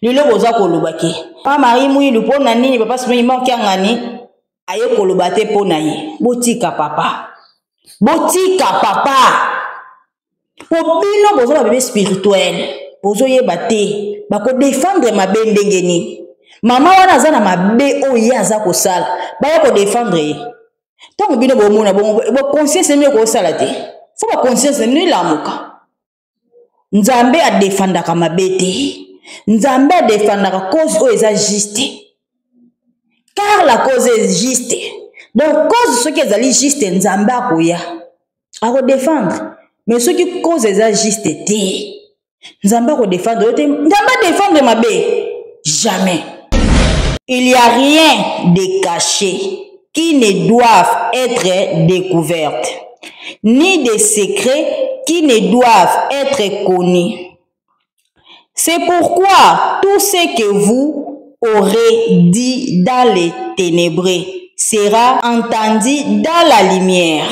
Lelo boza koloba ke Papa Marie Muilu mpo na nini Papa Simon Kimbangu Kiangani aye koloba te mpo na ye? Botika papa, botika papa, mpo bino boza ba bebe spirituel, bozoyeba te bakodefendre mabe ndenge nini. Mama wana aza na mabe oyo ye aza kosala, baya kodefendre ye. Ntango bino bomona bongo, boconscience na bino ekosala te, fo baconscience na bino elamuka. Nzambe adefandaka mabe te, Nzambe adefandaka cause oyo eza juste, car la cause est juste. Donc cause soki ezali juste, Nzambe akoya akodefendre. Mais soki cause eza juste te, Nzambe akodefendre yo te. Nzambe adefendre mabe jamais. Il y a rien de caché qui ne doivent être découvertes, ni des secrets qui ne doivent être connus. C'est pourquoi tout ce que vous aurez dit dans les ténèbres sera entendu dans la lumière.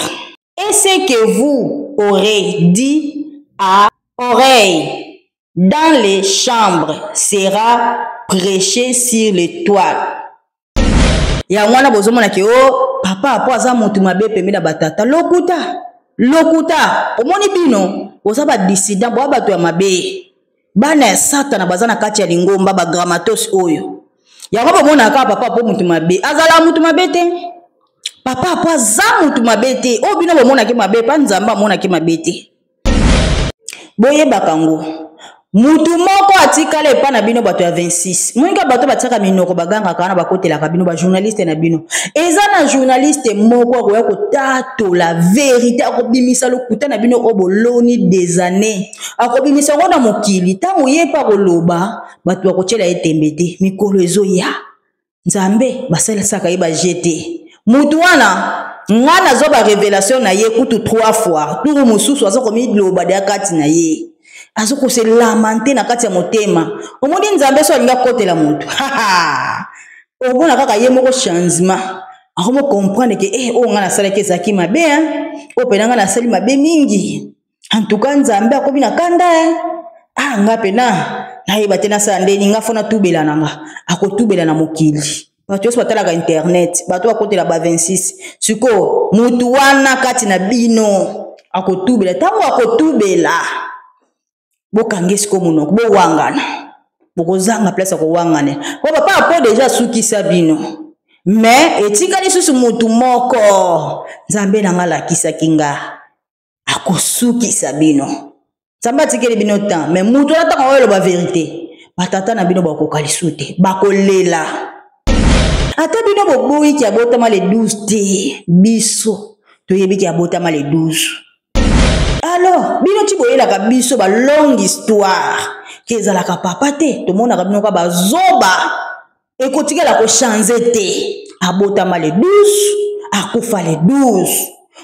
Et ce que vous aurez dit à oreille dans les chambres sera prêché sur les toiles. Yango wana bozomona ke o oh, papa apo aza motu mabe pembe na batata. Lokuta, lokuta. Omoni bino boza ba dissident, boza bato ya mabe, bana ya satana baza na kati ya lingomba, ba grammatos oyo. Yango bomonaka kaka papa apo motu mabe. Azala motu mabe te. Papa apo aza motu mabe te. Oyo bino bomonaki mabe, pa Nzambe amonaki mabe te. Boyebaka ngo mutu moko atikala epa na bino bato ya 26. Moninga bato batiaka minoko, bagangaka wana, bakotelaka bino bajournaliste na bino. Eza na journaliste moko akoya kotatola verité, akobimisa lokuta na bino oyo boloni des années, akobimisa yango na mokili. Ntango ye mpe akoloba, bato bakotiela ye tembe te. Mikolo ezoya, Nzambe basalisaka ye ba jete. Mutu wana nga nazwa ba révélation na ye kutu 3 fois. Turu mosusu aza komiloba deya kati na ye, aza kose lamenter na kati ya motema. Omoni Nzambe so alingi akotela mutu, omona kaka ye moko changement, akomo comprendre ke oyo nga nasalaki ezalaki mabe, hein? Oyo pena nga nasali mabe mingi. En tout cas Nzambe akomi na kanda, hein? Ah, nga pena nayeba te nasala ndeni, nga fo natubela na nga. Akotubela na mokili, bato nyonso batalaka internet, bato bakotela ba 26. Sikoyo mutu wana kati na bino akotubela. Ntango akotubela, bokange sikoyo monoko, bowangana, bokozanga place ya kowangana. Po papa apo deja asukisa bino, mais etikali susu mutu moko. Nzambe na nga alakisaki nga akosukisa bino. Nzambe atikeli bino temps, mais mutu wana ntango aoyeloba verité, batata na bino bakoka lisu te, bakolela. Ata bino boboyiki abotama le 12 te, biso toyebiki abotama le 12. Alors bino ti boyelaka biso ba longue histoire ke ezalaka papa te, tomonaka bino kaka bazoba. Ekotikala kochange te, abotama le 12, akufa le 12.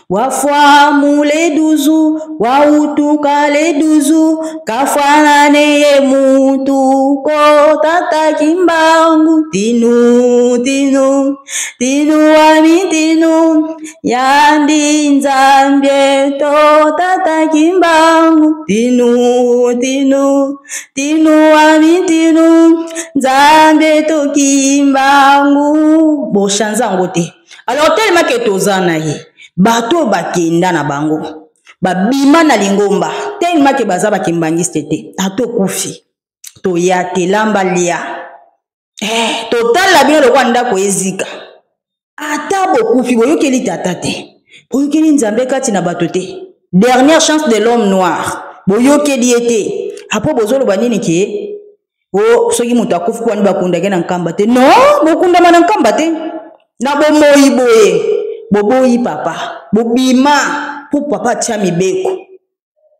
Wafwamu le 12, wautuka le 12, kafanane ye mutu ko tata Kimbangu. Tinu tinu tinu wami tinu yandi Nzambie to tata Kimbangu. Tinu tinu tinu wami tinu Nzambe to Kimbangu. Bochange yango te. Alors tellement ke toza na ye, bato bakenda na bango, babima na lingomba, tellement ke baza bakimbangiste te. Ata okufi, toya te, lamba lia. Totala bino lokola ndako ezika. Ata bokufi, boyokeli tata te, boyokeli Nzambe kati na bato te. Dernière chance de l'homme noir, boyokeli ye te. Apo bozoloba nini ke o soki moto akufi kwani bakundake na nkamba te? Non, bokundama na nkamba te. Na bomoi boye boboyi papa, bobima po papa atia mibeko.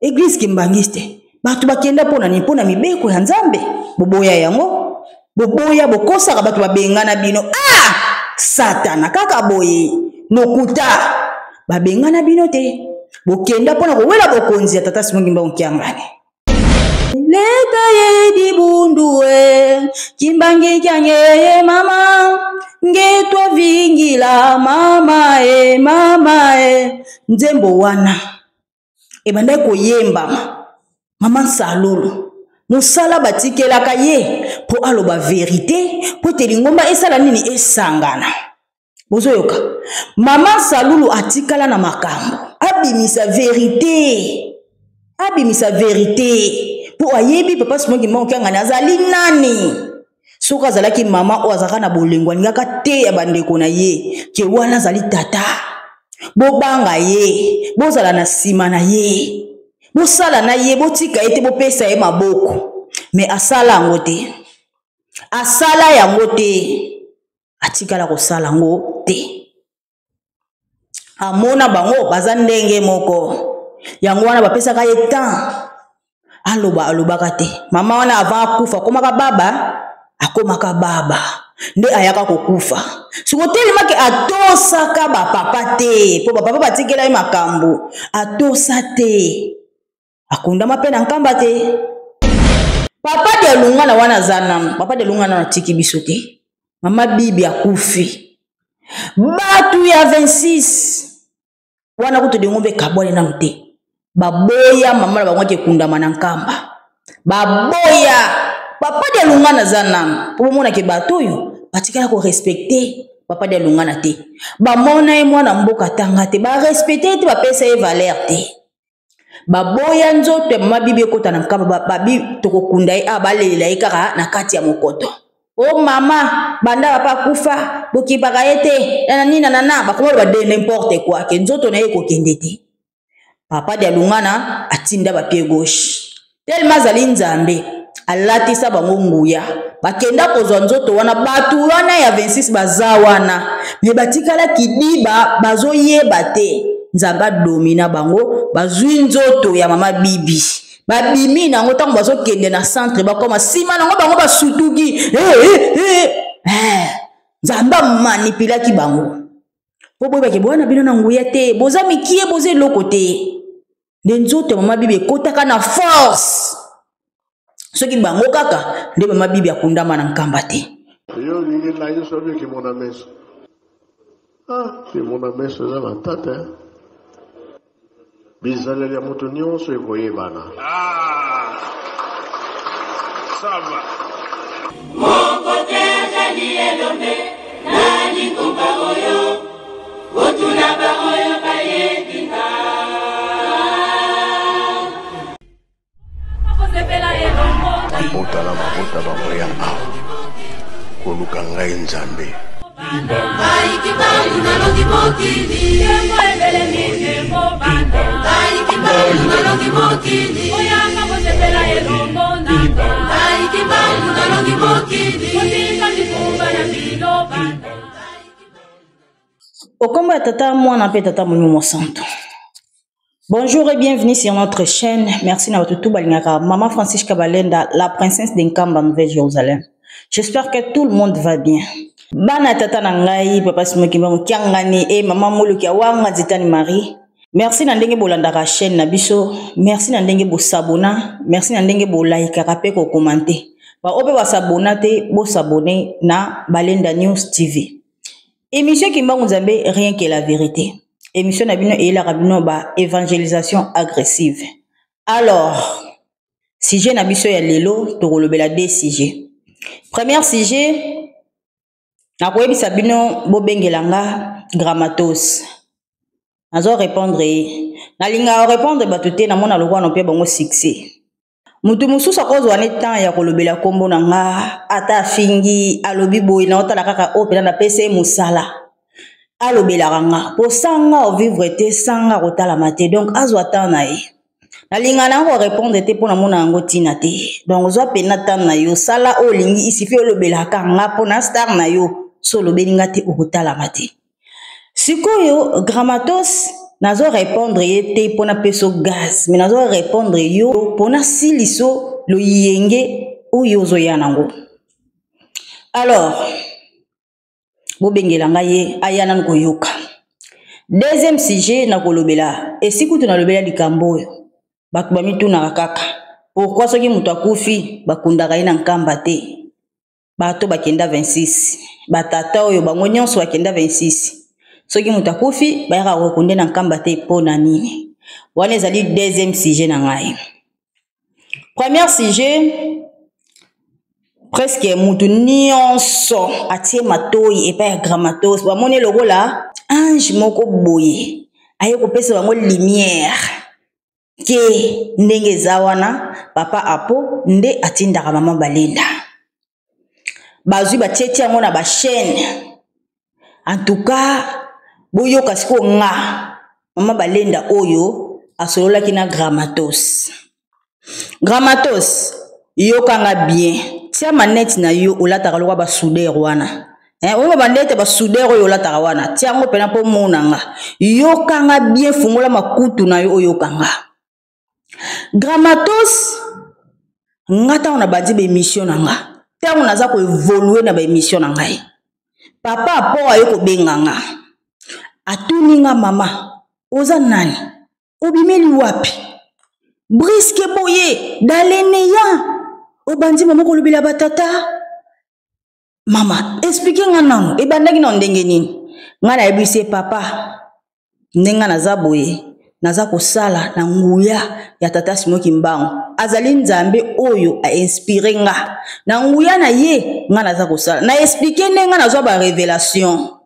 Église kimbangiste, bato bakenda mpona nini? Mpona mibeko ya Nzambe. Boboya yango, boboya, bokosaka bato, babengana bino. Ah, Satana kaka boye, lokuta, babengana bino te. Bokenda mpona kowela bokonzi ya tata Simon Kimbangu Kiangani. Leta ye dibundu e Kimbangi kiange ye mama ngetwa vingila mama e mama e. Nzembo wana ebandaki koyembama mama Nsalulu. Mosala batikelaka ye mpo aloba verite mpo ete lingomba esala nini? Esangana. Bozoyoka, mama Salulu atikala na makambo, abimisa verite, abimisa verite mpo ayebi papa Simon Kimbangu Kiangani azali nani. Soki azalaki mama oyo azalaka na bolingo, alingaka te ya bandeko na ye ke wana azali tata, bobanga ye, bozala na nsima na ye, bosala na ye, botika ye te, bopesa ye maboko. Me asala yango te, asala yango te, atikala kosala yango te. Amona bango baza ndenge moko, yango wana bapesaka ye temps aloba, alobaka te. Mama wana avant akufa akomaka baba, akomaka baba nde ayaka kokufa. Siko telemaki, atosaka bapapa te, mpo bapapa batikela ye makambo, atosa te, akundama mpe na Nkamba te. Papa Dialungana wana aza nanu, papa Dialungana nanu atiki biso te. Mama Bibi akufi, bato ya 26 wana kutu lingomba ekabwani nanu te. Baboya mama na bango ake ekundama na Nkamba, baboya. Papa Dialungana aza nanu, mpo bomonake bato oyo batikala korespecte papa Dialungana te. Bamona ye mwana mboka tanga te, barespecte ye te, bapesa ye valeur te. Baboya nzoto ya mama Bibi ekota na Nkamba, babi tokokunda ye awa, balelela ye kaka na kati ya mokoto. O mama banda papa akufa, bokipaka ye te na nini na nana, bakoma loba de n'importe quoi ke nzoto na ye ekokende te. Papa Dialungana atinda bapied gauche, tellement azali Nzambe, alatisa bango nguya, bakenda kozwa nzoto wana. Bato wana ya 26 baza wana, me batikala kidiba, bazoyeba te. Nzambe adomina bango, bazwi nzoto ya mama Bibi, babimi nango. Ntango bazokende na centre, bakoma nsima nango, bango basutuki. Hey, hey, hey. Hey. Nzambe amanipulaki bango mpo boyebake bwana bino na nguya te, boza mikie, boza eloko te. Nde nzoto ya mama Bibi ekotaka na force, soki bango kaka nde mama Bibi akundama na Nkamba te. Yo olingi ngai soki kimona meso, ah, kimona meso eza matata. Bizaleli ya moto nyonso ekoyebana. Ah, ça va. Moko te azali elombe na lingomba oyo, kotuna baoyo bayebi nga. Mabota na mabota bakoya awa koluka ngai Nzambe. Okombo ya Tata, Mwana mpe Tata Molimo Mosantu. Bonjour et bienvenue sur notre chaîne. Merci na batutu balingaka Maman Francisca Balenda, la princesse de Nkamba, Nouvelle-Jérusalem. J'espère que tout le monde va bien. Bana tata na ngai, papa Simon Kimbangu Kiangani et maman Muluki Awanga Zitani Marie. Merci na ndenge bolandaka chaîne na biso. Merci na ndenge bosabona. Merci na ndenge bolaikaka pe ko commenter. Ba ope basabona te, bosabone na Balenda News TV. Émission Kimbangu Nzambe, rien que la vérité. Émission na bino eyelaka bino ba évangélisation agressive. Alors, sujet na biso ya lelo tokolobela deux sujets. Premier sujet, nakoyebisa bino bobengela nga Grammatos. Nazo répondre ye. Nalingaka répondre bato te, namona lokola na mpe bango succès. Moto mosusu akozwa ne temps ya kolobela nkombo na nga, ata afingi, alobi boye, naotala kaka oyo mpenza napesa ye mosala alobelaka nga, mpo sanga ovivre te, sanga kotalama te, donc azwa temps na ye. Nalingaka nango korépondre te mpo namona yango ntina te. Donc ozwa mpena temps na yo, sala oyo olingi, isifi olobelaka nga mpo na star na yo. So olobeli nga te, okotalama te. Sikoyo Grammatos, nazo répondre ye te mpo napesa gaz, mais nazo répondre yo mpo nasiliso loyenge oyo ozoya nango. Alors bobengela ngai ye aya nanu koyoka. Deuxième sujet nakolobela, esikutu nalobela likambo oyo bato bamitunaka kaka, pourquoi soki moto akufi bakundaka ye na Nkamba te? Bato bakenda 26, batata oyo bango nyonso bakenda 26, soki moto akufi bayaka kokunde na Nkamba te, mpo na nini? Wana ezali deuxième sujet na ngai. Premier sujet, presque mutu nyonso atie matoi epai ya Gramatos, bamoni lokola ange moko boye aye kopesa bango lumière ke ndenge eza wana papa Apo nde atindaka mama Balenda. Bazwi batietie yango na ba chaîne. En tout cas, boyoka sikoyo nga mama Balenda oyo asololaki na Gramatos. Gramatos, yoka nga bien. Tia manette na yo olataka lokola ba soudeur wana. Oyo ba manette ba soudeur oyo olataka wana, tia yango pena po mona nga. Yoka nga bien, fungola makutu na yo oyoka nga. Gramatos, nga ntango nabandi ba émission na nga, ntango naza ko évoluer na ba émission na ngai, papa Apo aye kobenga nga, atuni nga mama, oza nani? Obimeli wapi? Briske boye, daleneya, obandi mama kolobela batata. Mama, explique nga nanu, ebandaki na ndenge nini? Nga nayebisi ye papa, ndenge nga naza boye, naza kosala na nguya ya tata Simon Kimbangu. Azali Nzambe oyo a inspiré nga. Na nguya na ye, nga naza kosala. Na explique ndenge nga nazwa ba révélation.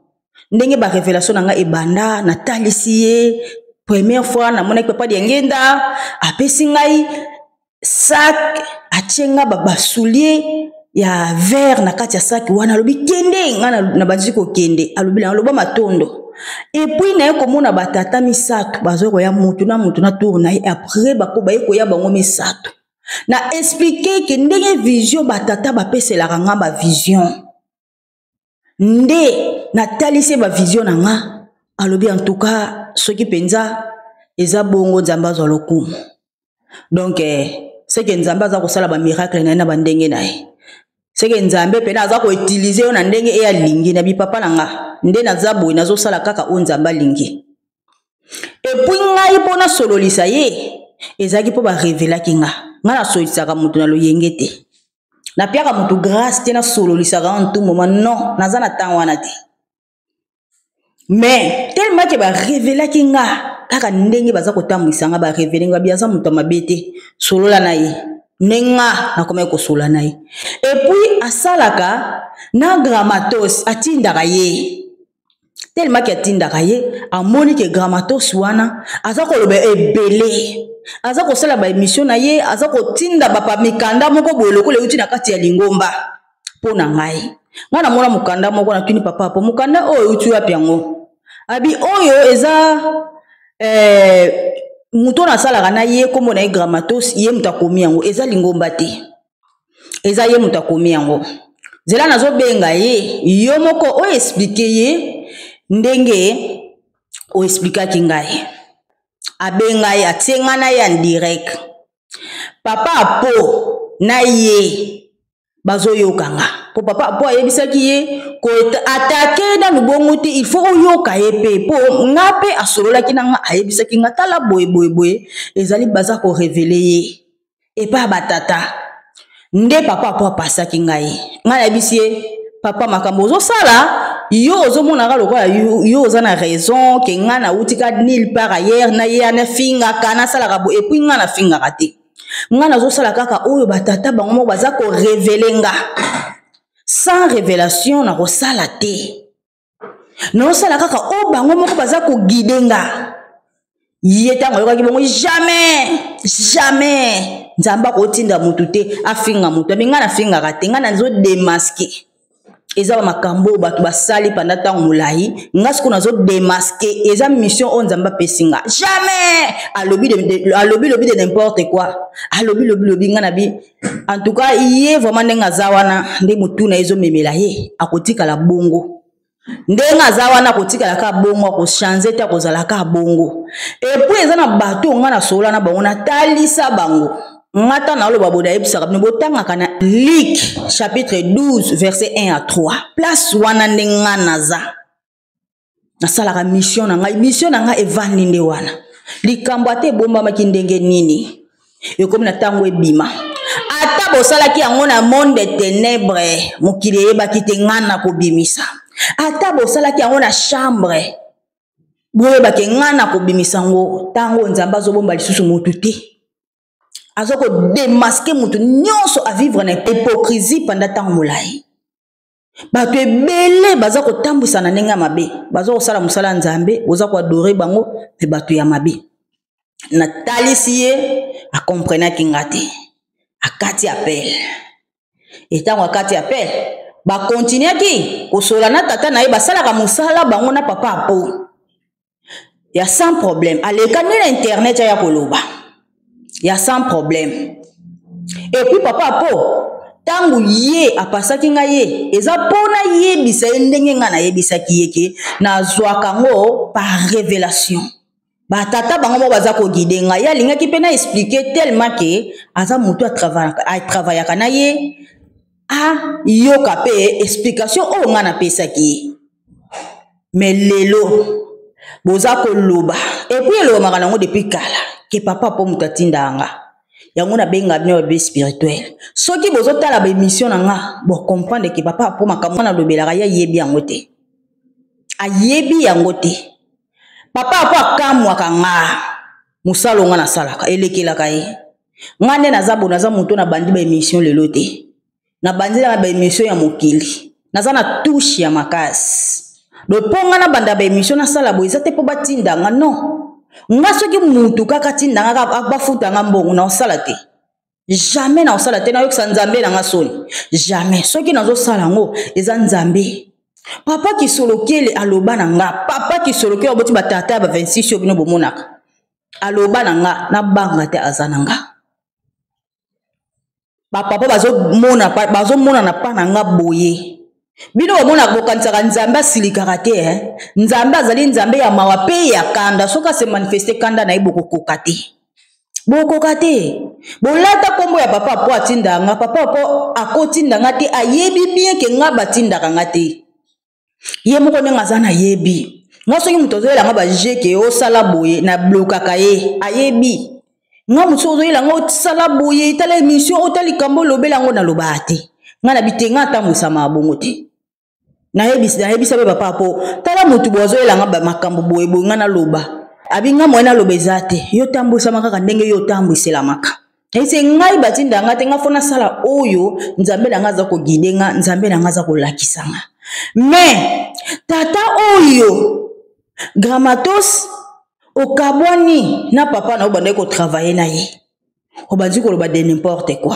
Ndenge ba révélation na nga ebanda, natalisi ye. Première fois, namonaki papa Diangenda, apesi ngai sac, atie nga ba soulier ya vert na kati ya sac wana, alobi kende, nga na bandi kokende, alobi na loba matondo. Et puis naye komona ba tata misato bazo koya mutu na mutu na tour na ye, après bako baye koya bango misato. Na expliquer ke ndenge vision ba tata bapeselaka nga ba vision. Nde natalisi ba vision na nga, alobi en tout cas soki penza eza bongo Nzambe azwa lokumu. Donc c'est que Nzambe aza kosala ba miracle na ye na ba ndenge na ye. C'est que Nzambe pena aza ko utiliser yo na ndenge e alingi na bipapa na nga. Nde naza boye nazosala kaka oyo Nzambe alingi. Et puis ngai mpo nasololisa ye ezalaki mpo ba révélaki nga. Nga nasolisaka moto na loyenge te. Napiaka moto grâce te, nasololisaka en tout moment. Non, naza na temps wana te. Mais tellement que ba révélaki nga kaka ndenge baza kotambwisa nga, ba révélé nga bi aza moto ya mabe te, solola na ye. Nde nga nakomaki kosolola na ye. Et puis asalaka na Gramatos, atindaka ye. Tellement que atindaka ye, amoni ke Gramatos wana aza koloba ebele, aza kosala ba émission na ye, aza kotinda ba pa mikanda moko boye lokola euti na kati ya lingomba mpo na ngai. Ngai namona mokanda moko, natuni papa po mokanda oyo euti wapi yango? Abi oyo eza moto oyo nasalaka na ye, kombo na ye Gramatos, ye moto akomi yango, eza lingomba te. Eza ye moto akomi yango. Zela nazobenga ye, yo moko oyo expliquer ye ndenge o expliquaki ngai. Abenga ye, atie ngai na ye en direct. Papa Apo na ye bazoyoka nga. Po papa Apo ayebisaki ye ko attaquer nanu bongo te, il faut oyoka ye pe. Po nga pe asololaki na nga, ayebisaki nga tala boye boye boye, ezali baza ko révéler ye epa batata. Nde papa Apo apasaki ngai. Ngai nayebisi ye, papa makambo ozosala, yo ozomonaka lokola yo oza na raison ke ngai nauti ka nulle part ailleurs, na ye nafingaka, nasalaka boye, et puis ngai nafingaka te. Ngai nazosala kaka oyo batata bango moko baza ko révéler nga. Sans révélation nakosala te. Naosala kaka oyo bango moko baza ko guider nga. Ye ntango ayokaki bongo, jamais, jamais Nzambe akotinda motu te afinga motu. Abi ngai nafingaka te, ngai nazo démasquer. Eza ba makambo oyo bato basali pendant ntango molai, nga sikoyo nazo démasquer. Eza mission oyo Nzambe apesi nga. Jamais alobi de, de, alobi lobi de n'importe quoi. Alobi lobi lobi nga na bi. En tout cas, ye vraiment ndenge aza wana, nde motu na ye ezomemela ye, akotikala bongo. Ndenge aza wana akotikala kaka bongo, akochange te, akozala kaka bongo. Et puis eza na bato oyo nga nasolola na bango, natalisa bango. Nga ta naloba boye, nayebisaka bino, botangaka na Luc chapitre 12 verset 1 à 3. Place wana nde nga naza. Nasalaka mission na ngai, mission na ngai evandi nde wana. Likambo ata ebombamaki ndenge nini, ekomi na ntango ebima. Ata bosalaki yango na monde ténèbres, mokili eyebaki te nga na kobimisa. Ata bosalaki yango na chambre, boyebaki nga na kobimisa yango. Ntango Nzambe azobomba lisusu motu te. Aza kodemaske moto nyonso avivre na hypocrisie panda ntango molai. Bato ebele baza kotambwisa na ndenge ya mabe, baza kosala mosala ya Nzambe, boza koadore bango, me bato ya mabe. Natalisi ye, akomprenaki nga te, akati appel. Etango akati appel, bakontinuaki kosola na tata na ye, basalaka mosala bango na papa Apo ya sans problème. Aleka nde na internet aya koloba ya sans problème. Et puis papa Apo, ntango ye apasaki ngai ye, eza mpo nayebisa ye ndenge ngai nayebisaki ye ke nazwaka yango par révélation. Batata bango moko baza koguide ngai. Ye alingaki mpe na explike tellement ke aza motu atravayaka na ye, ayoka mpe explication oyo ngai napesaki ye. Me lelo boza koloba, epuis elobamaka nango depuis kala ke papa po moto atindaka nga yango. Nabenga bino babe spirituel. Soki bozotala baémission na nga, bocomprendre ke papa po makambo nga nalobelaka ye ayebi yango te, ayebi yango te. Papa po akamwaka nga, mosala nga nasalaka elekelaka ye. Nga nde naza bo, naza moto nabandi baémission lelo te, nabandi na baémission ya mokili, naza na touche ya makasi. Donc mpo nga nabanda baémission nasala boye, eza te mpo batinda nga, non. Nga soki mutu kaka atinda nga, bafuta nga mbongo, naosala te, jamais naosala te. Nayokisa Nzambe na nga soni, jamais. Soki nazosala yango, eza Nzambe. Papa Kisolokele aloba na nga, papa Kisolokele aboti batata ya ba 26 oyo bino bomonaka, aloba na nga nabanga te, aza na nga. Bapapa bazomona, bazomonana pa na nga boye. Bino bomona, bokanisaka Nzambe asilikaka te, eh? Nzambe azali Nzambe ya mawa mpe ya kanda. Soki ase manifeste kanda na ye, bokokoka te, bokoka te. Bolata nkombo ya papa po atindaka nga, papa po akotinda nga te. Ayebi bien ke nga batindaka nga te. Ye moko ndenge aza, nayebi nga soki moto azoyela nga bajeke osala boye, nablokaka ye. Ayebi nga mosu ozoyela nga osala boye, tala émission, otala likambo, olobela yango, nalobaka te. Nga na bite nga atambwisama bongo te. Nayebisa mpe papa po, tala motu boye azoyela nga makambo boye boye, nga naloba abi nga moye naloba eza te. Yo tambwisama kaka ndenge yo otambwiselamaka. Ese ngai batinda nga te, nga fo nasala oyo Nzambe na nga aza koguide nga, Nzambe na nga aza kolakisa nga. Mais tata oyo Gramatos, okabwani na papa na yo, obandaki kotravaille na ye, obandi koloba de n'importe quoi.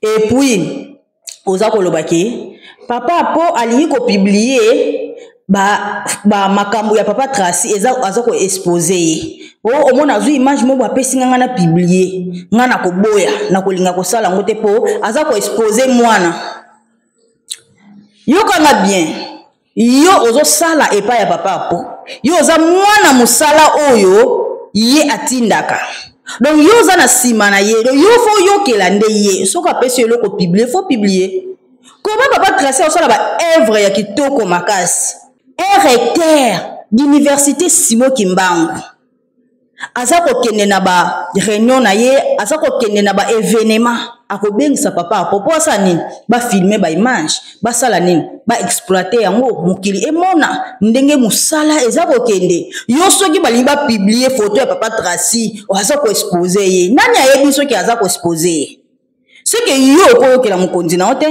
Et puis oza koloba ke papa po alingi kopublie ba, ba makambo ya papa Tracy, eza aza koexpose ye. O omona azwi image moko, apesi nga, nga na publie, nga na koboya, na kolinga kosala yango te mpo aza koexpose mwana. Yokanga bien, yo ozosala epai ya papa po yo oza mwana mosala oyo ye atindaka, donc yo oza na nsima na ye, donc yo fo oyokela nde ye. Soki apesi yo eloko publie, fo publie. Koma papa Tracy osala ba œuvre ya kitoko makasi, un recteur d'université Simon Kimbangu aza kokende na ba réunion na ye, aza kokende na ba événement, akobengisa papa apo po asala nini? Bafilme ba image, basala nini? Baexploite yango, mokili emona ndenge mosala eza kokende. Yo soki balingi bapublie foto ya papa Tracy, aza koexpose ye. Nani ayebi soki aza koexpose ye? Soki yo okoyokela mokonzi na yo te,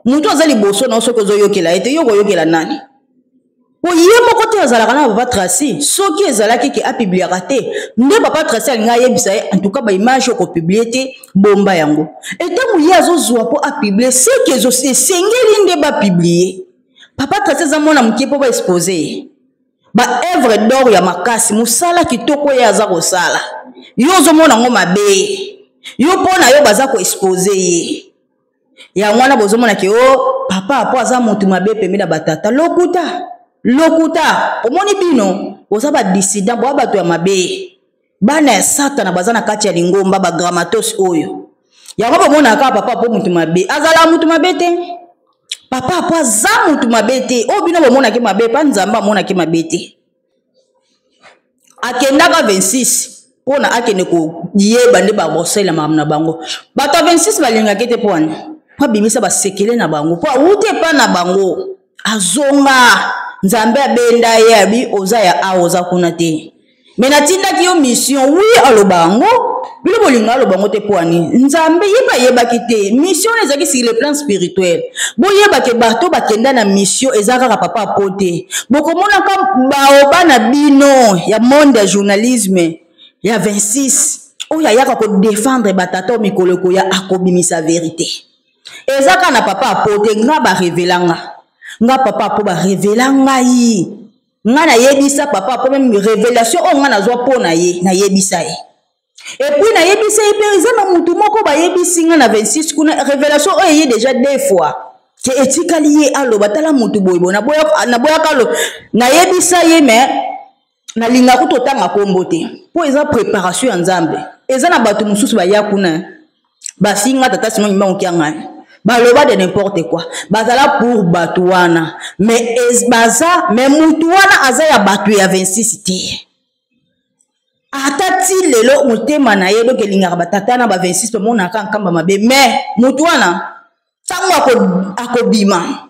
moto aza liboso na yo, soki ozoyokela ye te, yo okoyokela nani? Po ye moko te azalaka na papa Tracy. Soki ezalaki ke apubliaka te, nde papa Tracy alingi ayebisa ye, en tout cas baimage okopublie te, bomba yango. Etango ye azozwa mpo apublie, seke esengeli nde bapublie. Papa Tracy aza mwana moke mpo baexpose ye ba œuvre d'or ya makasi, mosala kitoko ye aza kosala. Yo ozomona yango mabe, yo mpo na yo baza koexpose ye. Yango wana bozomona ke o oh, papa po aza motu mabe pembe na batata. Lokuta, lokuta. Omoni bino boza badissident, boa bato ya mabe, bana ya Satana baza na kati ya lingomba bagramatos oyo. Yango bomonaka papa po motu mabe, azala motu mabe te. Papa po aza motu mabe te. Oyo bino bomonaki mabe, pa Nzambe amonaki mabe te. Akendaka 26 mpona akende koyeba nde bakosalela makambo na bango. Bato ya 26 balingaki te mpo wana mpo abimisa basekele na bango, mpo awuti epa na bango, azonga. Nzambe abenda ye, abi oza ya awa, oza kuna te. Me natindaki yo mission, wi aloba yango. Bino bolinga aloba yango te mpo ani Nzambe ye mpe ayebaki te mission wana ezalaki sur le plan spirituel. Boyeba ke bato bakenda na mission eza kaka papa apo te. Bokomonaka baoba na bino ya monde ya journalisme ya 26 oyo ayaka kodefendre batata oyo mikolo ekoya akobimisa verite. Eza kaka na papa apo te, nga barevela nga nga papa apo barevela ngai nga nayebisa papa po meme révélation oyo nga nazwa mpo na ye nayebisa ye epuis nayebisa ye mpe eza na motu moko bayebisi nga na 26 kuna révélation oyo eye déjà deux fois ke etikali ye aloba tala motu boye boye naboyaka alo nayebisa ye mais nalinga kutu otanga nkombo te mpo eza préparation ya Nzambe. Eza na bato mosusu baya kuna bafinga tata Simon Kimbangu Kiangani, baloba de n'importe quoi, bazala pour bato wana mais baza mais mutu wana aza ya bato ya 26 te. Ata ti lelo motema na ye donc elingaka batata na ba 26 tomonaka nkamba mabe, mais mutu wana ntango akobima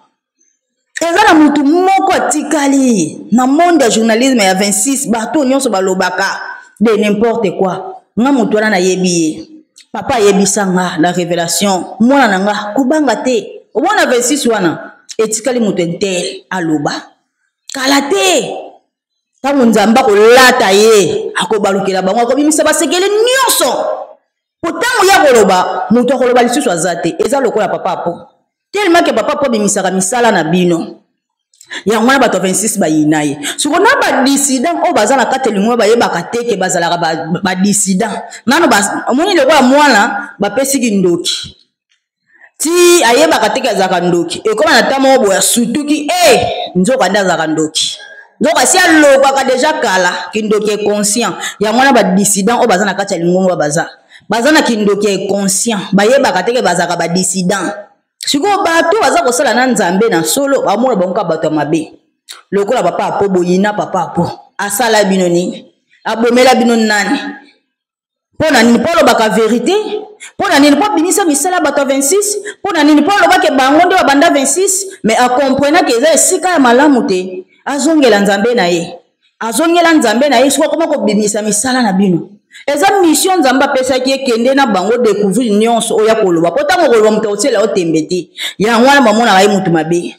eza na mutu moko atikali na monde ya journalisme ya 26 bato nyonso balobaka de n'importe quoi. Nga mutu wana nayebi ye, papa ayebisa nga na révélation, mwana na nga kobanga te, omona 26 wana etikali moto intel aloba kala te. Ntango Nzambe akolata ye akobalukela bango, akobimisa basekele nyonso, po ntango ya koloba moto akoloba lisusu aza te. Eza lokola papa apo tellement ke papa apo abimisaka misala na bino, yango wana bato ya 26 bayina ye. Siko na badissident oyo baza na kati ya lingomba bayebaka te ke bazalaka badissident nano. Omoni lokola mwana bapesi kindoki ti ayebaka te ke azalaka ndoki, ekoma na ntango moko boye asutuki e nzoka nde azalaka ndoki, nzoka si alokaka deja kala kindoki inconscient. Yango wana badissident oyo baza na kati ya lingomba baza na kindoki ya inconscient, bayebaka te ke bazalaka badissident. Sikoyo bato baza kosala na Nzambe na solo bamona bango kaka bato ya mabe lokola papa apo. Boyina papa apo, asala bino nini? Abomela bino nani? Mpo na nini? Mpo alobaka verité? Mpo na nini? Mpo abimisa misala bato ya 26? Mpo na nini? Mpo alobaki bango nde babanda 26, mais akomprenaki eza esika ya malamu te, azongela Nzambe na ye, azongela Nzambe na ye. Soki akoma kobimisa misala na bino, eza mission Nzambe apesaki ye, kende na bango découvrir nyonso oyo akoloba, mpo ntango okoloba moto akotiela yo tembe te. Yango wana bamonaka ye motu mabe.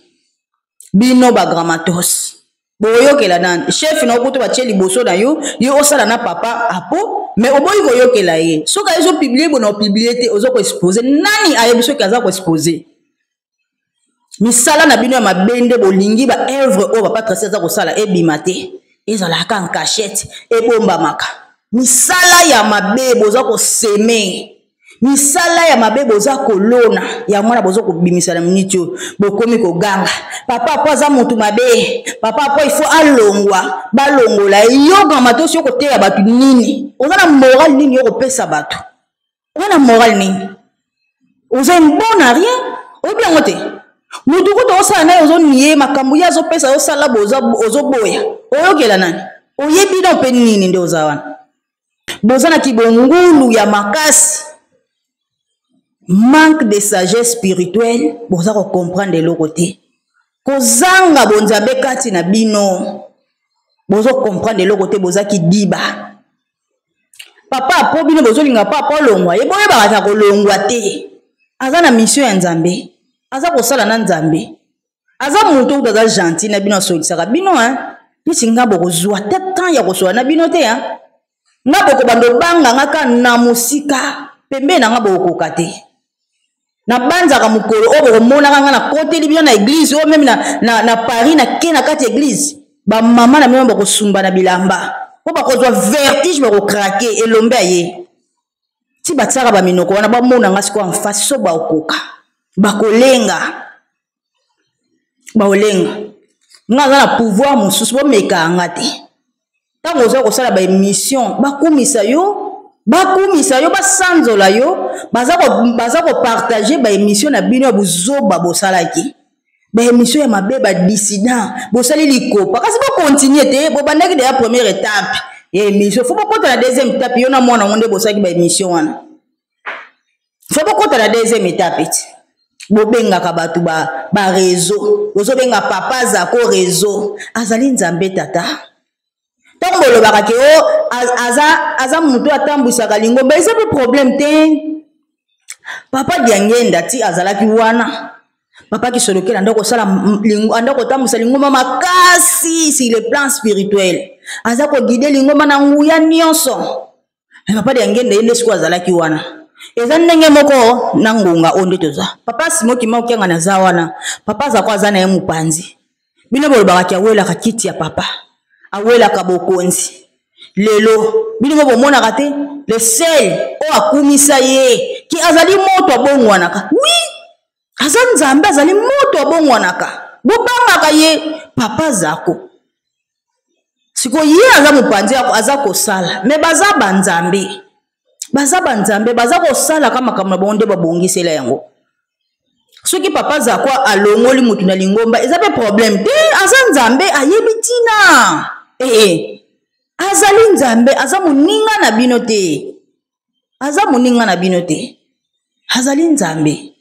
Bino bagramatos boyokela nani? Chef na okuta batie liboso na yo, yo osala na papa apo mais oboyi koyokela ye. Soki aye ozopublie bona opublie te, oza koexpose nani? Ayebi soki aza koexpose misala na bino ya mabe nde bolingi ba œuvre oyo papa Tracy aza kosala ebima te, ezalaka en cachette, ebombamaka. Misala ya mabe boza koseme, misala ya mabe boza kolona, yango wana boza kobimisa na miniti oyo bokomi koganga papa apo aza motu mabe, papa apo ifo alongwa, balongola ye. Yo gramatosi, yo koteya bato nini? Oza na moral nini yo kopesa bato? Oza na moral nini? Oza un bon à rien, oyebi yango te. Motu kuta osala naye ozonie makambo ye azopesa, osala ozoboya, oyokela nani? Oyebi no mpe nini nde oza wana? Boza na kibongulu ya makasi, manque de sagesse spirituelle, boza kocomprendre eloko te, kozanga bonzambe kati na bino, bozo comprendre eloko te, boza kidiba. Papa apo bino bozolinga papa olongwa ye, boyebaka ta kolongwa te. Aza na mission ya Nzambe, aza kosala na Nzambe, aza moto kutu aza gentil na bino, asolisaka bino hein. Neti nga bokozwa te temps ya kosola na bino te hein. Nga bokobanda obanga nga ka na mosika pembeni na nga bokokoka te. Nabanzaka mokolo oyo bokomonaka nga nakoteli bino na eglise oyo meme na Paris, nake na kati ya eglise, bamama na bino bakosumba na bilamba mpo bakozwa vertige, bakokrake elombe aye ti batiaka baminoko wana. Bamona nga sikoyo en face, so bakokoka bakolenga, baolenga nga aza na pouvoir mosusu, bomeka nga te. Ntango oza kosala baémission, bakumisa yo, bakumisa yo, basanzola yo, baza kopartage baémission na bino ya buzoba bosalaki, baémission ya mabe, badissident bosali likopa. Kasi bokontinue te, bobandaki deya première étape ya émission, fo bokota na deuxième étape. Yo na mwana ngo nde bosalaki baémission wana, fo bokota na deuxième étape eti bobengaka bato ba, ba réseau, bozobenga papa Zako réseau, azali Nzambe tata. Ntango bolobaka ke o aza, aza moto atambwisaka lingomba, eza mpe problème te. Papa Diangenda ti azalaki wana, papa Kisolokela anda kosala, anda kotambwisa lingomba makasi sur le plan spirituel, aza koguide lingomba na nguya nyonso. Me papa Diangenda ye nde sikoyo azalaki wana. Eza ndenge moko na ngonga oyo nde toza. Papa Simo Kimbangu Kiangani aza wana, papa azako aza na ye mopanzi. Bino bolobaka ki awelaka kiti ya papa, awelaka bokonzi. Lelo bino mo bomonaka te le seul oyo akumisa ye ki azali moto abongwanaka. Oui, aza Nzambe, azali moto abongwanaka, bobangaka ye. Papa Zako sikoyo ye aza mopanzi, aza kosala, me baza banzambe, baza banzambe, baza kosalaka makambo na bango nde babongisela yango. Soki papa Zako alongoli motu na lingomba, eza mpe problème te, aza Nzambe, ayebi ntina. Ee, azali Nzambe, aza moninga na bino te, aza moninga na bino te, azali Nzambe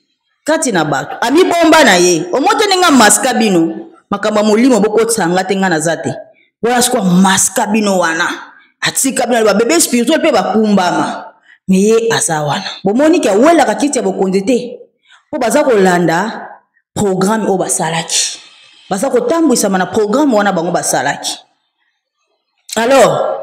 kati na bato, amibomba na ye. Omote ndenge amaska bino makambo ya molimo, bokotisa nga te, nga naza te wana. Sikoyo amaska bino wana, atika bino babebe spirituel mpe bakumbama, me ye aza wana. Bomoni ke awelaka kiti ya bokonzi te, mpo baza kolanda programme oyo basalaki, baza kotambwisama na programme wana bango basalaki. Alors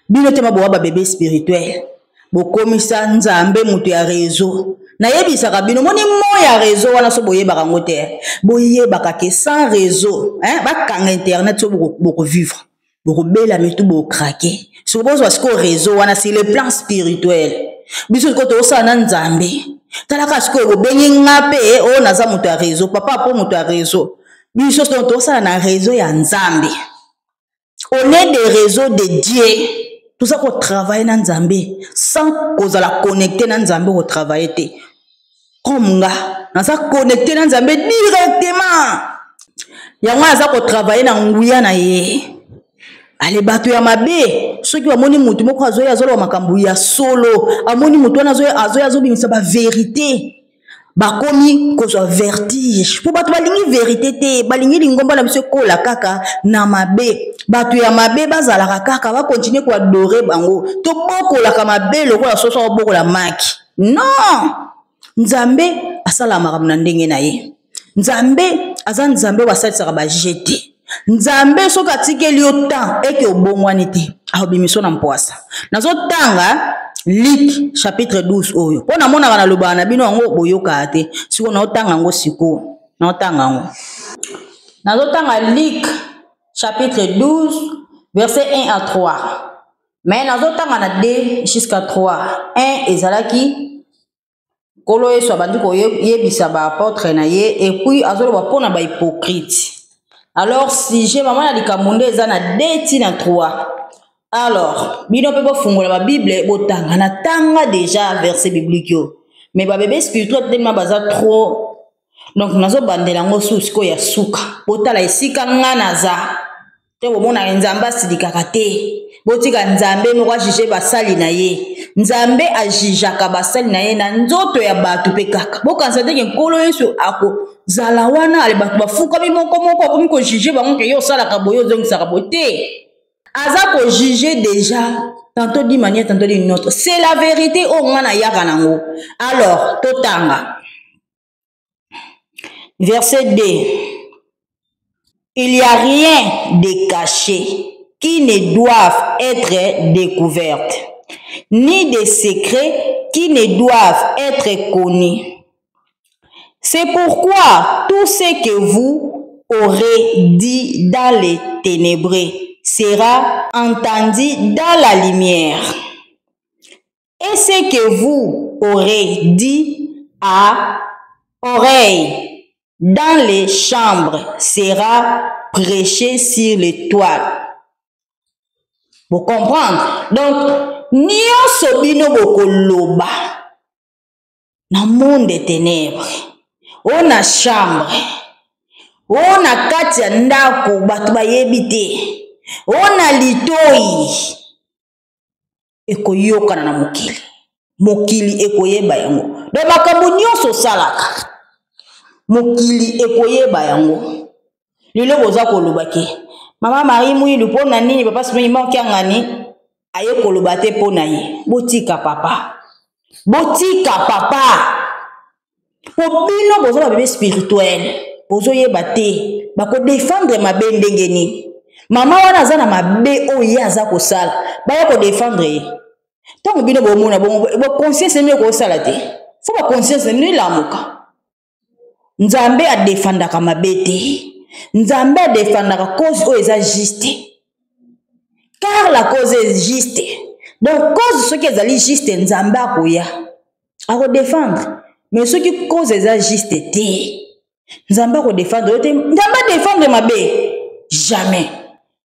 bino te mabowa babebe spirituel, bokomisa Nzambe moto ya réseau. Nayebisaka bino, moni mo ya réseau wana, so boyebaka yango te, boyebaka ke sans réseau, hein, bakanga internet, so bokovivre, bokobela mitu, bokrake. Soki bozwa sikoyo réseau wana sur le plan spirituel, biso sikoyo tozosala na Nzambe. Talaka sikoyo, bobengi nga mpe oyo naza moto ya réseau, papa mpo moto ya réseau. Biso sikoyo tozosala na réseau ya Nzambe, on est des réseaux de Dieu. Toza kotravaille na Nzambe, sans kozala connecté na Nzambe kotravaille te. Comme nga naza connecté na Nzambe directement, yango aza kotravaille na nguya na ye. Ale bato ya mabe, soki bamoni motu moko azoya azoloba makambo ya solo, amoni motu wana azoya azobimisa baverité, bakomi kozwa vertige, mpo bato balingi verite te, balingi lingomba na biso ekola kaka na mabe. Bato ya mabe bazalaka kaka, bakontinue koadore bango. Tobokolaka mabe lokola soso akobokola maki. Non, Nzambe asalaka makambo na ndenge na ye. Nzambe aza Nzambe oyo basalisaka baje te. Nzambe soki atikeli yo temps eke obongwani te, akobimiso na mpwasa. Nazotanga Luc chapitre 12 oyo mpo namonaka, nalobaka na bino yango, boyokaka te. Sikoyo naotanga yango, sikoyo naotanga yango, nazotanga Luc chapitre 12 verset 1 à 3, mais nazotanga na 2 jusqu'à 3. 1 ezalaki Nkolo Yesu abandi koyebisa baapotre na ye, epuis azoloba mpo na bahypocrite. Alors sujet mama na likambo nde eza na 2 ti na 3. Alors bino mpe bofungola babible, botanga. Natanga déjà verset biblique yo, mais babebe spirituel telema baza trop, donc nazobandela yango su sikoyo ya suka. Botala esika nga naza te, bomonaka Nzambe asilikaka te. Botika Nzambe moko ajuge basali na ye. Nzambe ajijaka basali na ye na nzoto ya bato mpe kaka. Bokanisa te ke Nkolo Yesu akozala wana, ale bato bafukami moko moko, akomi kojuge bango ke yo osalaka boye, ozongisaka boye te. Aza kojuge déjà tantôt d'une manière, tantôt d'une autre. C'est la vérité oyo nga nayaka nango. Alors totanga verset 2. Il n'y a rien de caché qui ne doive être découvert, ni de secret qui ne doivent être connus. C'est pourquoi tout ce que vous aurez dit dans les ténèbres sera entendu dans la lumière. Et ce que vous aurez dit à oreille dans les chambres sera prêché sur les toiles. Vous comprenez? Donc, nyonso bino bokoloba na monde des ténèbres, o na chambre, o na kati ya ndako bato bayebi te, o na litoi, ekoyokana na mokili, mokili ekoyeba yango. Donc makambo nyonso osalaka, mokili ekoyeba yango. Lelo boza koloba ke Mama Marie Mwilu mpo na nini papa Simon Kimbangu Kiangani aye koloba te mpo na ye? Botika papa, botika papa, mpo bino boza ba bebe spirituel, bozoyeba te bakodefendre mabe ndenge nini. Mama wana aza na mabe oyo ye aza kosala, baya kodefendre ye. Ntango bino bomona bongo, boconscience na bino ekosala te, fo baconscience na bino elamuka. Nzambe adefandaka mabe te, Nzambe adefandaka cause oyo eza juste, car la cause est juste. Donc cause soki ezali juste, Nzambe akoya akodefendre. Mais soki cause eza juste te, Nzambe akodefendre yo te. Nzambe adefendre mabe jamais.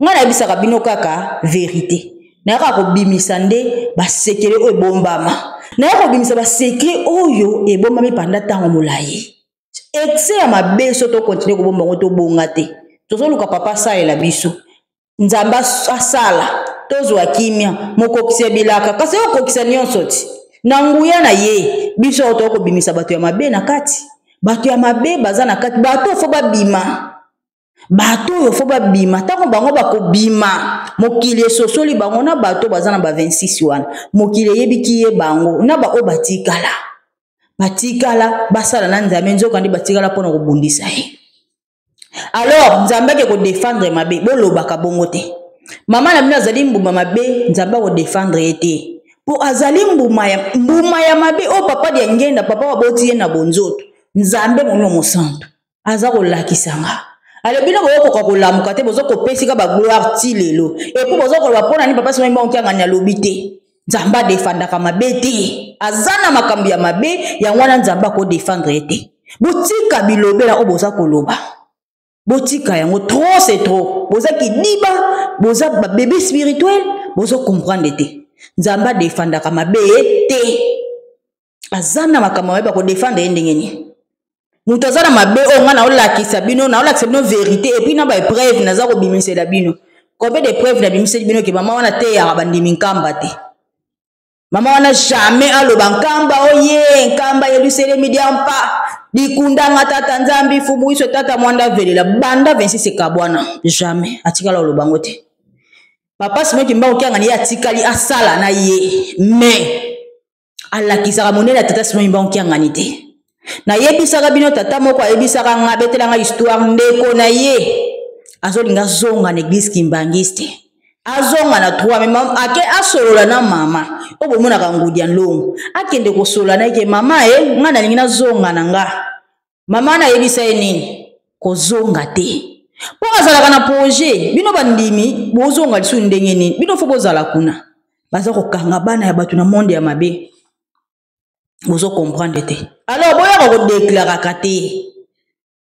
Ngai nayebisaka bino kaka verite, nayaka kobimisa nde basekele oyo ebombama, nayaka kobimisa basekre oyo ebombami panda ntango molai. Excès ya mabe so tokontinue kobomba yango, tobonga te. Tozoluka papa asalela biso, Nzambe asala tozwa kimia, mokokisi ya bilaka, kasi okokisa nyonso ti na nguya na ye. Biso oyo tokobimisa bato ya mabe na kati, bato ya mabe baza na kati, bato fo babima, bato oyo fo babima. Ntango bango bakobima, mokili esosoli bango na bato baza na ba 26 wana, mokili eyebiki ye bango na baoyo batikala, batikala basala na Nzambe, nzoka nde batikala mpona kobundisa ye. Alors Nzambe ake kodefendre mabe, bolobaka bongo te. Mama na bino azali mbuma mabe, Nzambe akodefendre ye te, mpo azali mbuma ya mabe oyo papa Diangenda, papa baboti ye na bonzoto. Nzambe Molimo Mosantu aza kolakisa nga. Ale bino bokokoka kolamuka te, bozo kopesika ba gloire ti lelo, et puis bozo koloba mpona nini papa Simon Kimbangu Kiangani alobi te. Nzambe adefandaka mabe te, aza na makambo ya mabe, yango wana Nzambe akodefendre ye te. Botika bilobela oyo boza koloba, botika yango, trop c'est trop. Boza kidiba, boza ba bébé spirituel, bozo comprendre te. Nzambe adefandaka mabe te, aza na makambo mabe, bakodefendre ye ndenge nini? Moto aza na mabe oyo ngai naolakisa bino, naolakisa bino verité, et puis na ba épreuve naza kobimisela bino. Combien de preuve nabimiseli bino ke mama wana teyaka bandimi nkamba te? Mama wana jamais aloba nkamba oye, nkamba yeluselemi diampa likundanga tata Nzambi fumu iso tata mwanda velela banda 26 ekabwana, jamais atikala oloba ngo te. Papa Simon Kimbangu Kiangani ye atikali asala na ye, mais alakisaka monene ya tata Simon Kimbangu Kiangani te. Nayebisaka bino, tata moko ayebisaka nga, abetelanga histoire, ndeko na ye azolinga azonga na église kimbangiste, azonga na 3, mais ake asolola na mama oyo bomonaka ngudi ya nlongo, akende kosolola na ye ke mama e nga nalingi nazonga na nga. Mama nayebisa ye nini? Kozonga te, mpo azalaka na projet. Bino bandimi bozonga lisusu ndenge nini? Bino fo bozala kuna, baza kokanga bana ya bato na monde ya mabe, bozo comprendre te. Alors boyaka kodeklaraka te,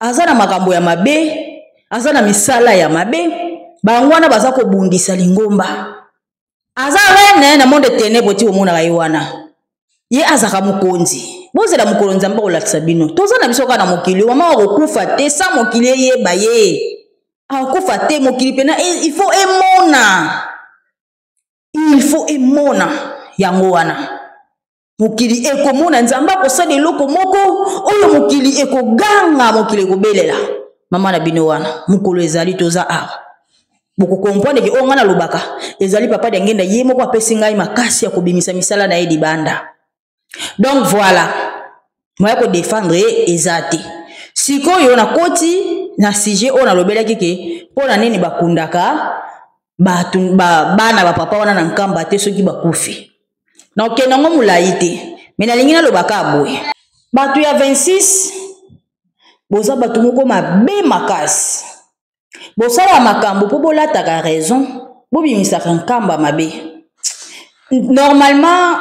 aza na makambo ya mabe, aza na misala ya mabe, bango wana baza kobundisa lingomba. Aza reine na monde ténèbre ti bomonaka ye wana, ye azaka mokonzi. Bozela mokolo Nzambe akolakisa bino. Toza na biso kaka na mokili, mama akokufa te sa mokili eyeba ye, akokufa te mokili pena, il faut emona, il faut emona yango wana mokili ekomona. Nzambe akosala eloko moko oyo mokili ekoganga, mokili ekobelela mama na bino wana. Mokolo ezali, toza awa, bokokomprendre ke oyo ngai nalobaka ezali papa Diangenda ye moko apesi ngai makasi ya kobimisa misala na ye libanda. Donc voilà, moya kodefendre ye eza te. Sikoyo nakoti na sujet oyo nalobelaki ke mpo na nini bakundaka bato bana ba papa wana na nkamba te soki bakufi. Nakokende yango molai te, me nalingi nalobaka boye: bato ya 26 boza bato moko mabe makasi, bosala makambo mpo bolataka raison, bobimisaka nkamba mabe. Normalement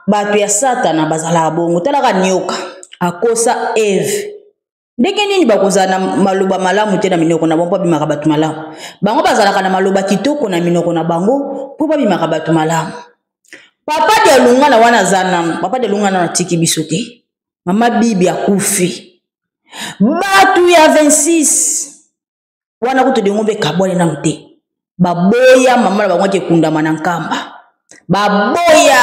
bato ya Satana bazalaka bongo. Talaka nyoka akosa Eve ndenge nini bakozala na maloba malamu te na minoko na bango mpo babimaka bato malamu. Bango bazalaka na maloba kitoko na minoko na bango mpo babimaka bato malamu. Papa Dialungana wana aza nanu, papa Dialungana nanu atiki biso te. Mama Bibi akufi, bato ya 26 wana kutu dingo mpe kabwani nanu te. Baboya mama na bango ake kundama na nkamba, baboya.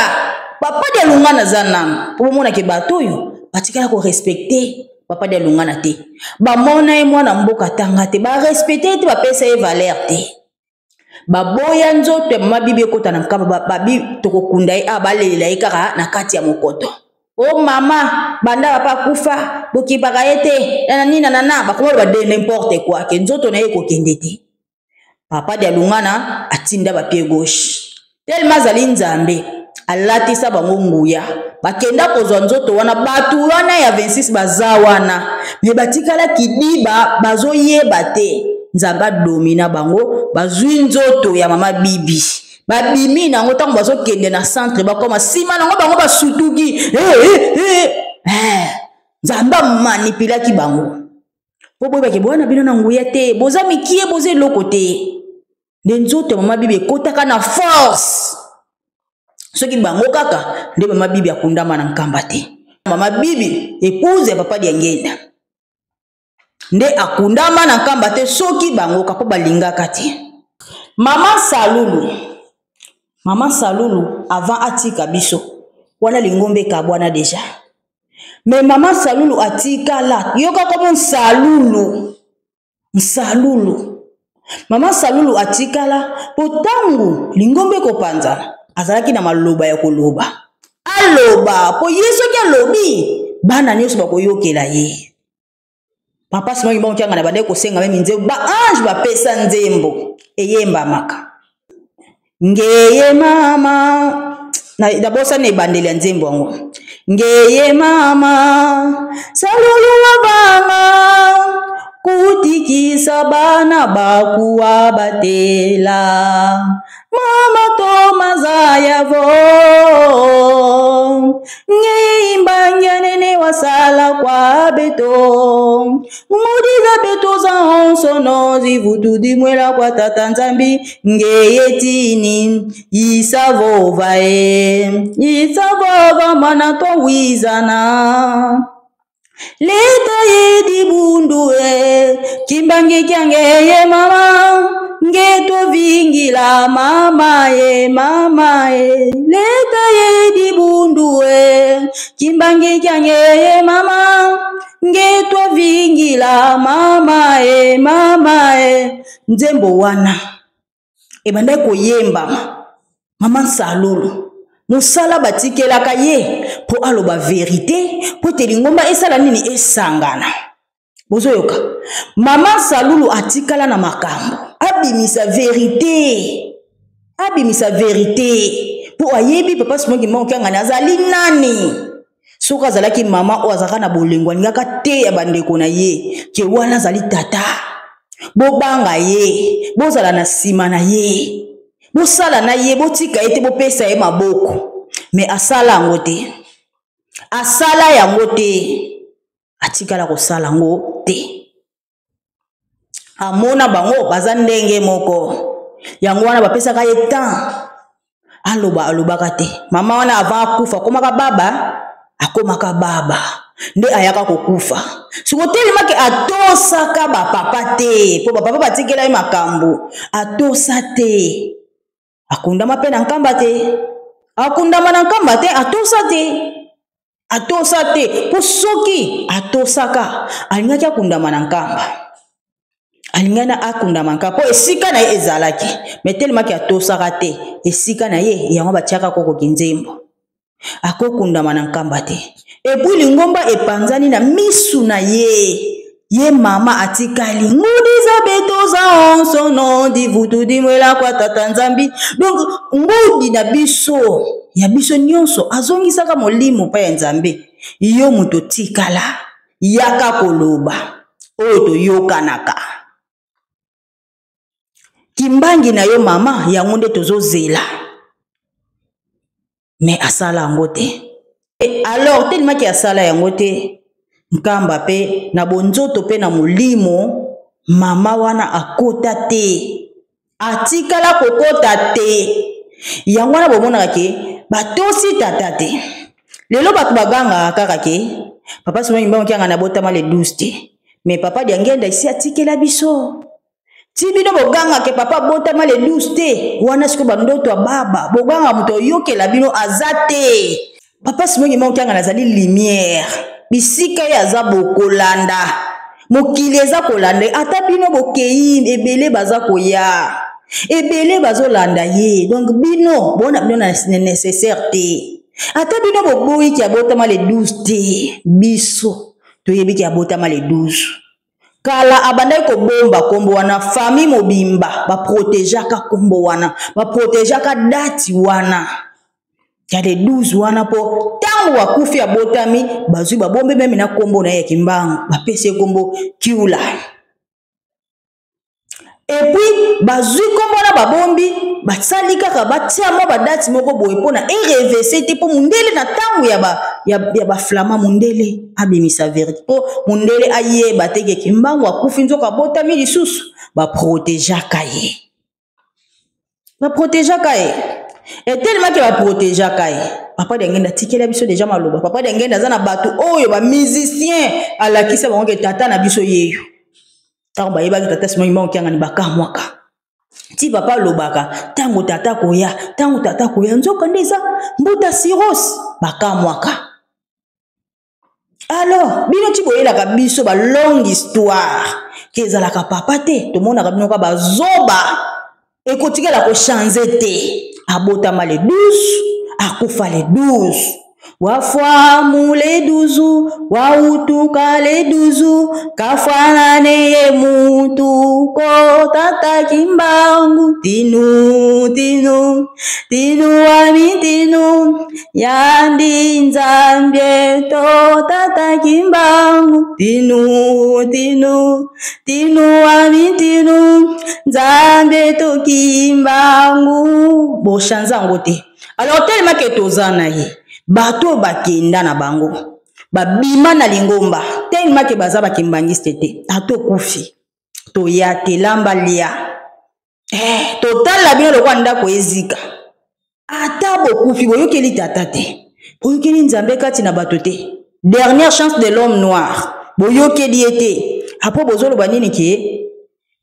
Papa Dialungana aza nanu, mpo bomonake bato oyo batikala korespecte papa Dialungana te, bamona ye mwana mboka tanga te, barespecte ye te, bapesa ye valeur te. Baboya nzoto ya mama Bibi ekota na Nkamba, babi tokokunda ye, balelela ye kaka na kati ya mokoto. O mama, banda papa akufa, bokipaka ye te, na nini na nana, bakoma loba de n'importe quoi, ke nzoto na ye ekokende te. Papa Dialungana atinda ba pied gauche. Tellement azali Nzambe, alatisa bango nguya. Bakenda kozwa nzoto wana, batu wana ya 26 baza wana, mais batikala kidiba, bazoyeba te. Nzambe adomina bango, bazwi nzoto ya mama Bibi. Babimi nango ntango bazokende na centre, bakoma nsima nango bango basutuki. Nzambe amanipulaki bango. Po boyebake boya na bino na nguya te, boza mikie, boza eloko te. Nde nzoto ya mama Bibi ekotaka na force. Soki bango kaka nde mama Bibi akundama na Nkamba te. Mama Bibi, épouse ya papa Diangenda, nde akundama na Nkamba te soki bango kaka, po balingaka te. Mama Salulu, mama Salulu avant atika biso wana lingombe ekabwana déjà. Mais mama Salulu atikala, yoka komo Salulu, Nsalulu. Mama Salulu atikala po tangu lingombe ekopanzana, azalaki na maloba ya koloba. Aloba po ye soki alobi, bana nyonso bakoyokela ye. Papa Simon Kimbangu Kiangani abandaki kosenga meme nzembo, ba ange bapesa nzembo eyembamaka. Ngeye mama, na nabosani ebandeli ya nzembo yango. Ngeye mama, Salulu wa banga, kutikisa bana bakuwa batela. Mama Toma Zayavo, ngeye imbangya nene wasala kwa beto. Mudiza beto za onsono, zivutu dimwela kwa tata Nzambi, ngeye tini, isavova e, isavova mana to wizana. Leta ye dibundu e, kimbangi kyange ye mama, ngeto vingila mama ye, mama ye. Leta ye dibundu e, kimbangi kyange ye mama, ngeto vingila mama ye, mama ye. Nzembo wana ebandaki koyembama mama Nsalulu, mosala batikelaka ye po aloba verité, po te lingomba esala nini, esangana. Bozoyoka, mama Nsalulu atikala na makambo, abimisa verité, abimisa verité po ayebi papa Simon Kimbangu Kiangani azali nani. Soki azalaki mama oyo azalaka na bolingo, alingaka te ya bandeko na ye ke wana azali tata, bobanga ye, bozala na nsima na ye, bosala na ye, botika ye te, bopesa ye maboko. Mais asala yango te, asala yango te, atikala kosala yango te. Amona bango baza ndenge moko, yango wana bapesaka ye temps aloba, alobaka te. Mama wana avant akufa akomaka baba, akomaka baba nde ayaka kokufa. Siko telemaki atosaka bapapa te, po bapapa batikela ye makambo, atosa te. Akundama pe na Nkamba te, akundama na Nkamba te, atosa te, atosa te. Po soki atosaka alingaki akundama na Nkamba, alingaki na akundama Nkamba po esika na ye ezalaki. Mais telemaki atosaka te, esika na ye yango batiaka koko kinzembo, akokundama na Nkamba te. Et puis lingomba epanzani na misu na ye, ye mama atikali ngudiza betoza onsono divutu dimwela kwa tata Nzambi. Donc ngudi na biso ya biso nyonso azongisaka molimo pa ya Nzambe. Yo moto tikala yaka koloba oyo toyokanaka. Kimbangi na yo mama, yango nde tozozela. Mais asala yango te. Et alors tellement ki asala yango te, Nkamba pe na bonzoto pe na molimo, mama wana akota te, atikala kokota te. Yango wana bomonaka ke batosi tata te. Lelo bato bagangaka kaka ke papa Simon Kimbangu Kiangani abotama le 12 te, mais papa Diangenda esi atikela biso. Ti bino boganga ke papa abotama le 12 te, wana sikoyo bandoto ya baba boganga moto oyokela bino aza te. Papa Simon Kimbangu Kiangani azali lumière, bisika ye aza bokolanda, mokili eza kolanda, ata bino bokei ebele baza koya. Ebele bazolanda ye. Donc bino bona bino na nécessaire te. Ata bino boboyi ki abotama le 12 te. Biso toyebi ki abotama le 12. Kala abandaki kobomba kombo wana, famille mobimba baprotegeaka kombo wana, baprotegeaka date wana ya le 12 wana, mpo ntango akufi abotami bazwi babombi meme na kombo na ye ya Kimbangu, bapesi ye kombo Kiula. Et puis bazwi kombo wana babombi, basali kaka batia mwa badate moko boye mpona erevese te, mpo mundele na ntango ya baflama mundele abimisa verite, mpo mundele ayeba te ke Kimbangu akufi nzoka abotami lisusu. Baprotegeaka ye, baprotegeaka ye etelemaki, baprotegeaka ye. Papa Dengenda atikela biso deja maloba. Papa Dengenda aza na bato oyo bamusicien alakisa bango ke tata na biso yeyo. Ntango bayebaki tata Simon Kimbangu Kiangani, bakamwaka ti papa alobaka ntango tata koya, ntango tata koya, nzoka nde eza mbuta Siros, bakamwaka. Alors bino ti boyelaka biso ba longue histoire ke ezalaka papa te, tomonaka bino ka bazoba, ekotikala kochange te. Abotama le 12, akufa le 12. Wafwamu le 12, wautuka le 12, kafwana ye mutu ko tata Kimbangu. Tinu tinu tinu wami tinu yandi nzambie to tata Kimbangu. Tinu tinu tinu wami tinu nzambie to Kimbangu. Bochanze yango te. Alors tellement ke toza na ye, bato bakenda na bango babima na lingomba, tellement ke baza bakimbangiste te. Ata okufi toya te, lamba lia, totala bino lokwa ndako ezika. Ata bokufi boyokeli tata te, boyokeli Nzambe kati na bato te. Dernière chance de l'homme noir, boyokeli ye te. Apo bozoloba nini ke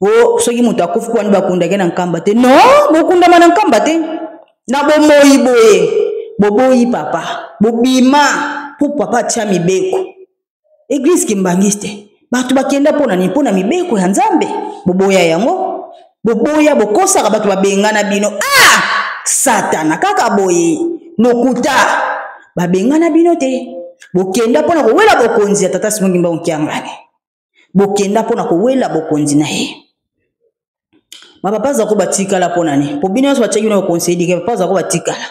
o soki moto akufi mpo wani bakundake na nkamba te? Non, bokundama na nkamba te na bomoi boye. Boboyi papa, bobima mpo papa atia mibeko. Eglise kimbangiste, bato bakenda mpo na nini? Mpo na mibeko ya Nzambe. Boboya yango, boboya, bokosaka bato, babengana bino. Ah, Satana kaka boye, lokuta, babengana bino te. Bokenda mpo na kowela bokonzi ya tata Simon Kimbangu Kiangani, bokenda mpo na kowela bokonzi na ye. Bapapa zako batikala mpo na nini? Mpo bino nyonso batiaki bino baconseil dike, papa zako batikala,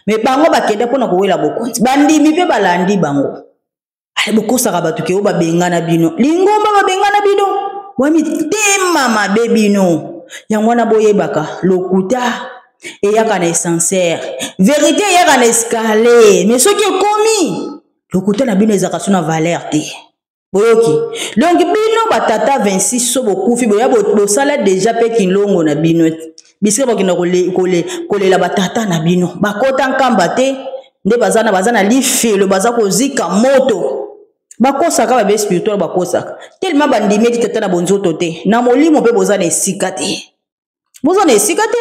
me bango bakenda mpo na kowela bokonzi, bandimi mpe balandi bango. Ale bokosaka bato ke oyo babengana bino lingomba, babengana bino bwa mitema mabe bino. Yango wana boyebaka, lokuta eyaka na essencer, verité eyaka na escalier, mais soki ekomi lokuta na bino ezalaka so na valeur te. Boyoki? Donc bino batata 26 so bokufi, boya bosala deja mpe kinlongo na bino, bisika bakenda kolela batata na bino bakota nkamba te, nde baza na baza na lifelo, baza kozika moto. Bakosaka babe spirituel, bakosaka tellement bandimeli tata na bonzoto te, na molimo mpe boza na esika te, boza na esika te.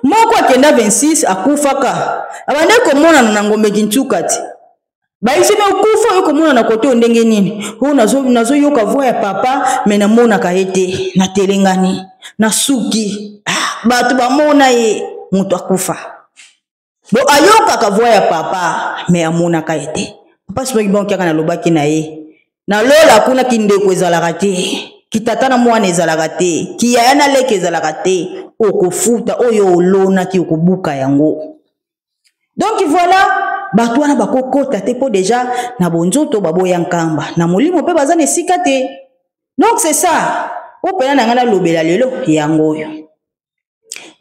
Moko akenda 26, akufaka, abandaki komonana na ngombe Kintuka te. Bayisi me okufa, oyo komonana kote oyo ndenge nini? Oyo nazoyoka voix ya papa, me namonaka ye te, natelengani, nasuki. Ah, bato bamona ye, moto akufa bo ayokaka voix ya papa, me amonaka ye te. Papa soki bankiaka, nalobaki na ye na lola kuna, kindeko ezalaka te, kitata na mwana ezalaka te, kiyaya na leki ezalaka te. Okofuta oyo olonaki, okobuka yango. Donc voilà, bato wana bakokota te, mpo deja na bonzoto baboya nkamba, na molimo mpe baza na esika te. Donc c'est ça oyo mpena na ngai nalobela lelo yango oyo.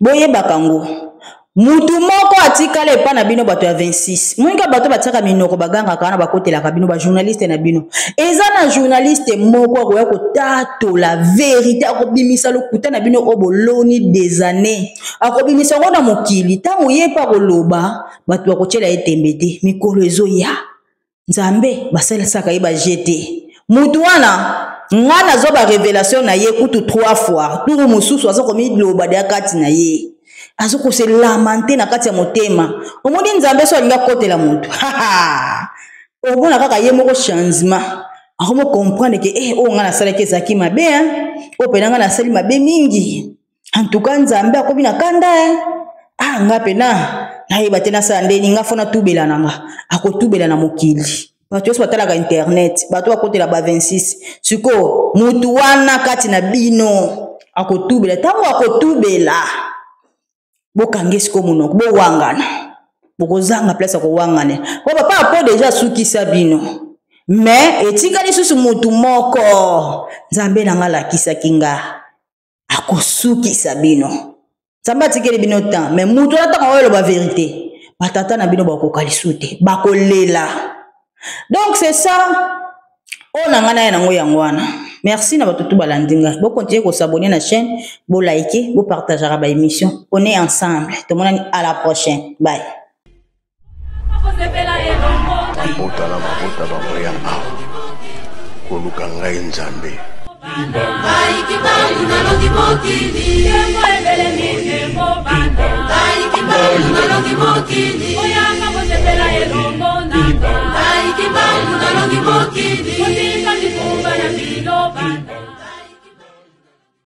Boyebaka yango, mutu moko atikala epa na bino bato ya 26. Moninga bato batiaka minoko, bagangaka wana, bakotelaka bino bajournaliste na bino. Eza na journaliste moko akoya kotatola verité, akobimisa lokuta na bino oyo boloni des années, akobimisa yango na mokili. Ntango ye mpe akoloba, bato bakotiela ye tembe te. Mikolo ezoya, Nzambe basalisaka ye baje te. Mutu wana nga nazwa ba révélation na ye kutu 3 fois. Turu mosusu aza komiloba deya kati na ye, aza kose lamenter na kati ya motema. Omoni Nzambe so alingi akotela motu, omona kaka ye moko changement, akomo comprendre ke oyo nga nasalaki ezalaki mabe, oyo mpena nga nasali mabe mingi. En tout cas Nzambe akomi na kanda eh. Ah nga pena nayeba te nasala ndeni nga fo natubela na nga akotubela na mokili bato nyonso batalaka internet bato bakotela ba 26 sikoyo mutu wana kati na bino akotubela ntango akotubela bokange sikoyo monoko bowangana bokozanga place ya kowangana po papa apo deja asukisa bino me etikali lisusu motu moko nzambe na nga alakisaki nga akosukisa bino nzambe atikeli bino temps me motu wana ntango aoyoloba verité batata na bino bakoka lisu te bakolela donc c'est ça oyo na ngai naya nango yango wana merci na bato tu balandi ngai bokontinue kosabone na chaîne bolike bopartageaka baémission on est ensemble tomonani à la prochaine bye. Mabota na mabota bakoya awa koluka ngai Nzambe. Mokili.